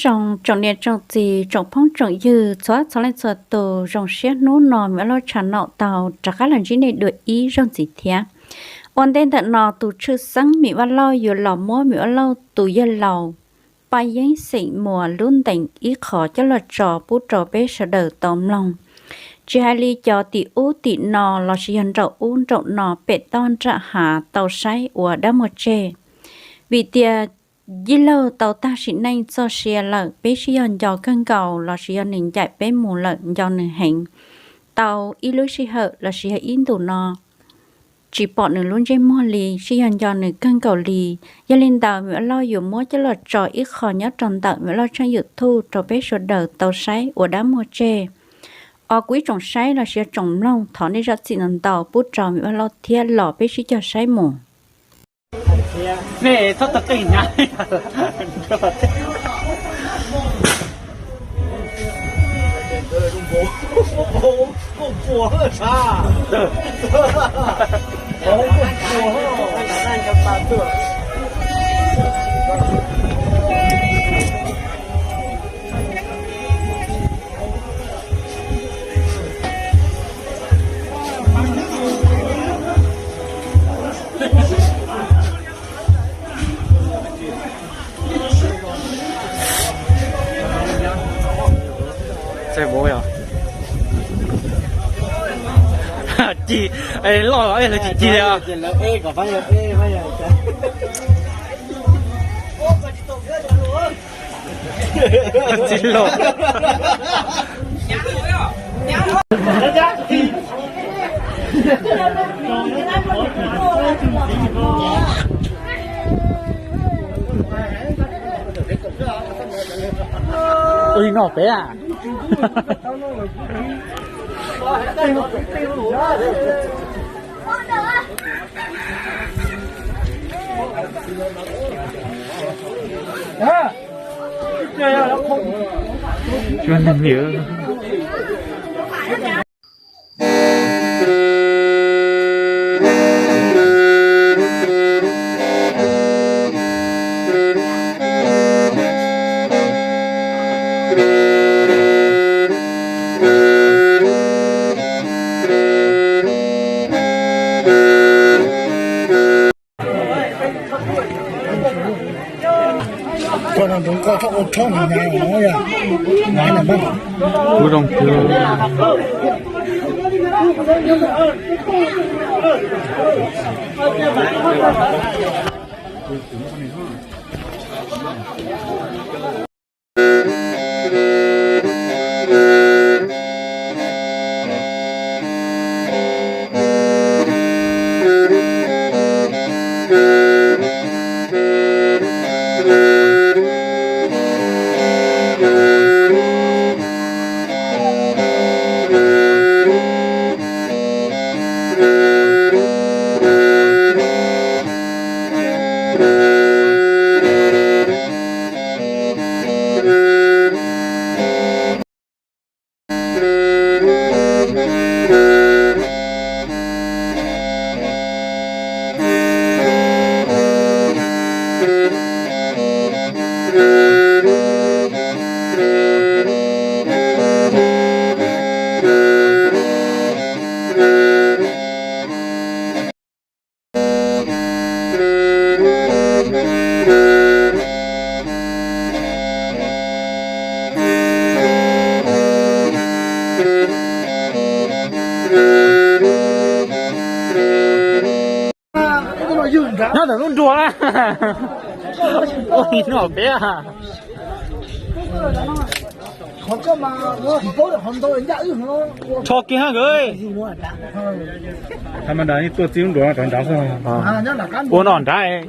Tsoom, tsoom niam tsoom txiv, tsoom phooj tsoom ywg, txhua txhua leej txhua tus, zoo siab hnub no Mim Vaj Lauj Tshaj Naum tau rov qab los ntsib nej dua ib zaug ntxiv thiab. Ua ntej ntawm no tus tshwj xeeb Mim Vaj Lauj yuav los muab Mim Vaj Lauj tus yawg laus Paj Yeeb xeem Muas lub ntees ib qho coj los tso pub rau peb sawv daws tau mloog. Tsis hais li cov tim ub tim no lossis yog nraum ub nraum no pem toj nram hav tau saib ua dab muag tseg. Vim tias yij laug tau tag sim neej txoj sia lawm, peb sib yog nco kawg nkaus lossis yog nws ncaim peb mus lawm nco nws heev. Tau ib lub sij hawm lossis yog ib ntus no tsis pom nws lub ntsej muag li, sib yog nco nws kawg nkaus li. Yog li ntawd Mim Vaj Lauj yuav muab coj los tso ib qho nyob rau ntawm Mim Vaj Lauj tshooj YouTube rau peb sawv daws tau saib ua dab muag tseg. Os kuv ib tsoom saib lossis yog tsoom mloog, thov nej zam txim ntau ntau pub rau Mim Vaj Lauj thiab los peb sib cog saib mus. Ci, loj los lawv tsis ci li. Txij loj. Ua li no peb a. Tsuas neeg li. Koj no ntsoov koj txhob ua tshoob mus nyas os yog. Kuv zoo kawg. Nyob ntawm lub nruas na. Ua li no peb a. Rho kiag nkawd. Tuaj txij lub nruas no rov nrad xwb. Ua no nrad.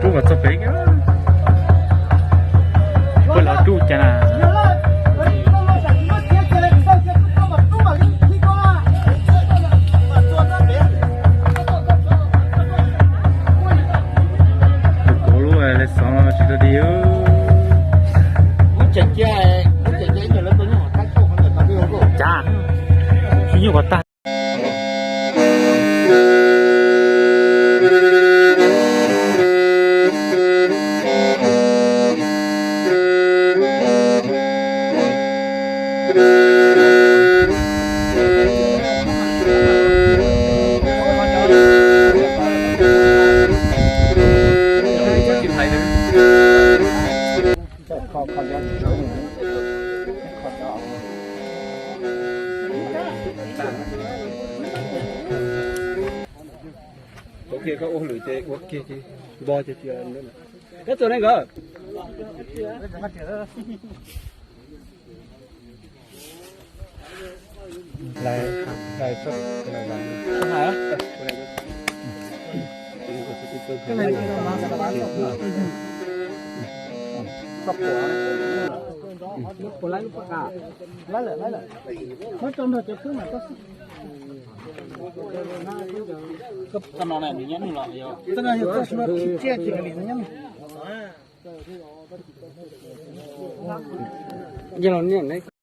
Rub kom txog pem, puas los rub cas na. Tus kuv lub le xov no tsis rau di. Cas tsis nyuj kom tag. Ua kiag koj ua hauj lwm ces ua kiag ces npo ces tias koj tuaj ne nkawd. Yog los niam ne.